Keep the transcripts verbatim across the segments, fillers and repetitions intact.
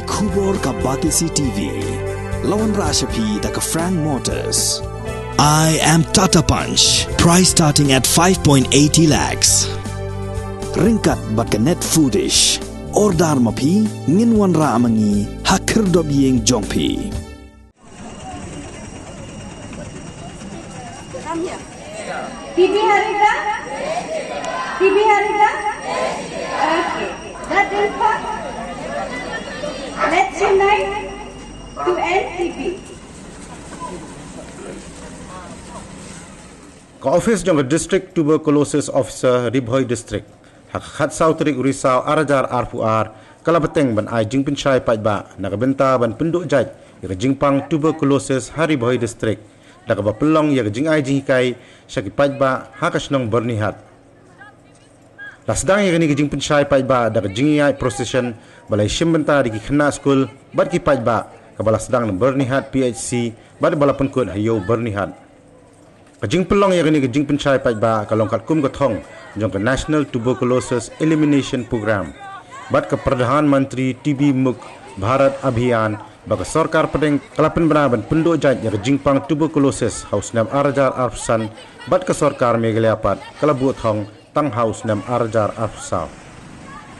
Khubor ka Batesi T V. La wanrah sha phi da ka Frank Motors. I am Tata Punch. Price starting at five point eighty lakhs. Ryngkat bad ka Net Foodish. Order ma phi, ngin wanrah ma ngi ha khyrdop ïing jong phi. T B ha ri ka? T B ha ri ka? Okay. That is for, let's unite to end T B. Ka office jong ka District Tuberculosis Officer, Ri Bhoi District, ha ka khatsaw tarik u Risaw ar hajar arphew ar, ka la bteng ban ai jingpynshai paidbah na ka bynta ban pynduh jait ïa ka jingpang tuberculosis ha Ri Bhoi District, da kaba pynlong ïa ka jingai jinghikai sha ki paidbah ha ka shnong Byrnihat. La sdang ïa kane ka jingpynshai paidbah da ka jingïaid procession ba la ïashim bynta da ki khynnah skul bad ki paidbah, kaba la sdang na Byrnihat P H C bad ba la pynkut ha Ïew Byrnihat. Ka jingpynlong ïa kane ka jingpynshai paidbah ka long katkum ka thong jong ka National Tuberculosis Elimination Program bad ka Pradhan Mantri T B Mukt Bharat Abhiyan, ba ka sorkar pdeng ka la pynbna ban pynduh jait ïa ka jingpang tuberculosis ha u snem ar hajar arphew san, bad ka sorkar Meghalaya pat ka la buh thong tang ha u snem ar hajar arphew saw.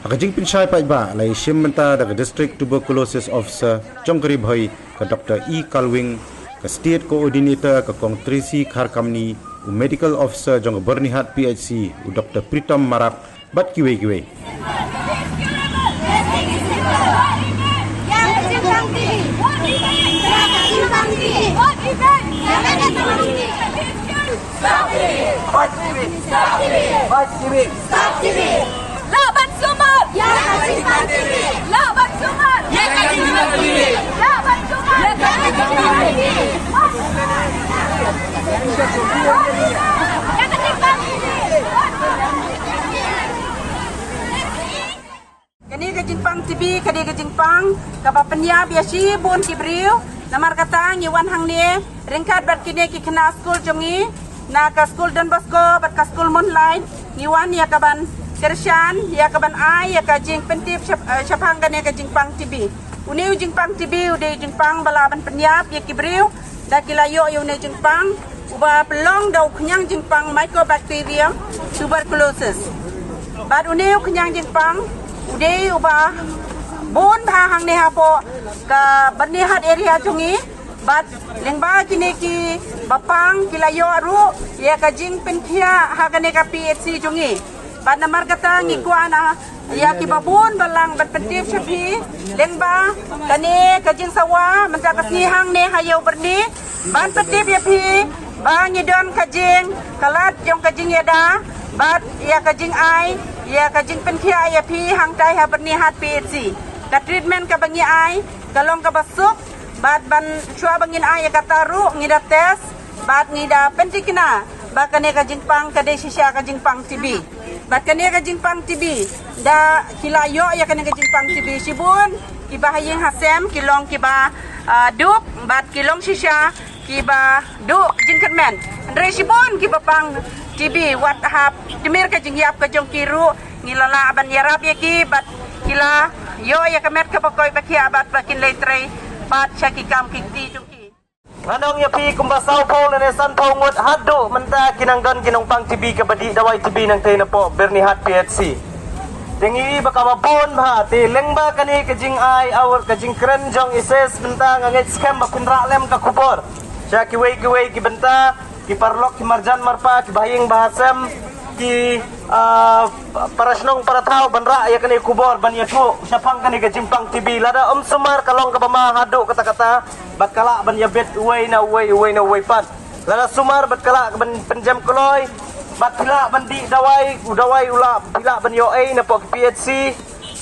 Ha ka jingpynshai paidbah la ïashim bynta da ka District Tuberculosis Officer jong ka Ri Bhoi, ka Doctor E Kalwing, ka State Coordinator, ka Kong Tracy Kharkamni, u Medical Officer jong ka Byrnihat P H C, u Doctor Pritom Marak, bad kiwei kiwei. Stop T B! Stop T B! Stop T B! Stop T B! Lah ban sumar! Ïa ka jingpang T B! Lah ban sumar! Ïa ka jingpang T B! Lah ban sumar! Ïa ka jingpang T B! Ïa ka jingpang T B! Kane ka jingpang T B, kane ka jingpang kaba pynïap ïa shibun ki briew. Namar kata ngi wan hangne ryngkat bad kine ki khynnah skul jong ngi na ka skul Don Bosco bad ka skul Moonlight, ngi wan ïa kaban kyrshan, ïa kaban ai ïa ka jingpyntip shap-, eh, shaphang kane ka jingpang T B. Une u jingpang T B u dei u jingpang ba lah ban pynïap ïa ki briew da ki la ïoh ïa une u jingpang uba pynlong da u khñiang jingpang Mycobacterium tuberculosis. Bad une u khñiang jingpang u dei uba bun bha hangne hapoh ka Byrnihat area jong ngi. Bad lyngba kine kiba pang ki la ïoh ruh ïa ka jingpynkhiah ha kane ka P H C jong ngi. Bad namar kata ngi kwah na ïa kiba bun balang ban pyntip sha phi lyngba kane ka jingsawa mynta ka sngi hangne ha Ïew Byrni, ban pyntip ïa phi ba ngi don ka jingkhlad jong ka jingïada bad ïa ka jingai ïa ka jingpynkhiah ïa phi hangtai ha Byrnihat P H C. Ka treatment kaba ngi ai ka long kaba suk, bad ban shuwa ba ngin ai ïa kata ruh ngi da test bad ngi da pynthikna ba kane ka jingpang ka dei shisha ka jingpang T B. Bad kane ka jingpang T B da ki la ïoh ïa kane ka jingpang T B shibun kiba ha ïing ha sem ki long kiba, ah, duk bad ki long shisha kiba duh jingkyrmen. Hynrei shibun kiba pang T B wat hap tymmen ka jingïap ka jong ki ruh ngi la lah ban ïarap ïa ki bad ki la ïoh ïa ka met kaba koit ba khiah bad ba kin leit trei pat sha ki kam ki kti jong ki. Nga ong ïa phi kumba sawphew lane sanphew ngut haduh mynta ki nang don ki nongpang T B kaba dih dawai T B nangtei napoh Byrnihat P H C. Te ngi ba kaba bun bha te lyngba kane ka jingai aur ka jingkren jong i Ses mynta nga ngeit skhem ba phin rah lem ka khubor sha kiwei kiwei ki bynta, ki paralok ki marjan marpa, ki bahaïing bahasem, ki, ah, parashnong parathaw ban rah ïa kane khubor ban ïathuh shaphang kane ka jingpang T B. Lada ym sumar ka long kaba ma haduh katta katta bad ka lah ban ïabit uwei na uwei, uwei na uwei pat. Lada sumar bad ka lah ban pynjem kloi bad phi lah ban dih dawai, u dawai u lah, phi lah ban ïoh ei napoh ki P H C.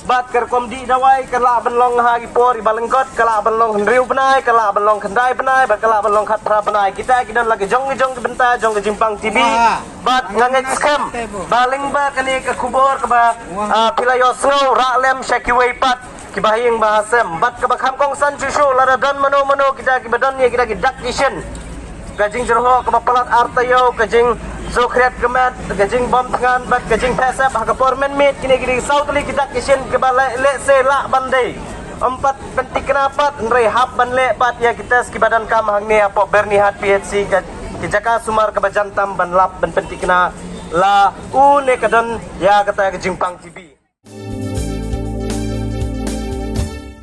Bad ka rukom dih dawai ka lah ban long ha ki por iba lyngkot, ka lah ban long hynriew bnai, ka lah ban long khyndai bnai bad ka lah ban long khatphra bnai. Kita ki don la ki jong ki jong ki bynta jong ka jingpang T B. Bad nga ngeit skhem ba lyngba kane ka khubor kaba, ah, phi la ïohsngew rah lem sha kiwei pat ki bahaïing bahasem. Bad kaba kham kongsan shuh shuh lada don mano mano kita kiba don ïa kita ki dak ki shin, ka jingjyrhoh kaba palat ar taïew, ka jingsukhriat ka met, ka jingbam thngan bad ka jingpesep ha ka por mynmiet, kine ki dei saw tylli ki dak ki shin kiba leh, lehse lah ban dei Ym pat pyntikna pat, hynrei hap ban leh pat ïa ki test kiba donkam hangne hapoh Byrnihat P H C, ka, ki jaka sumar kaba jan tam ban lap ban pyntikna la u ne ka don ïa kata ka jingpang T B.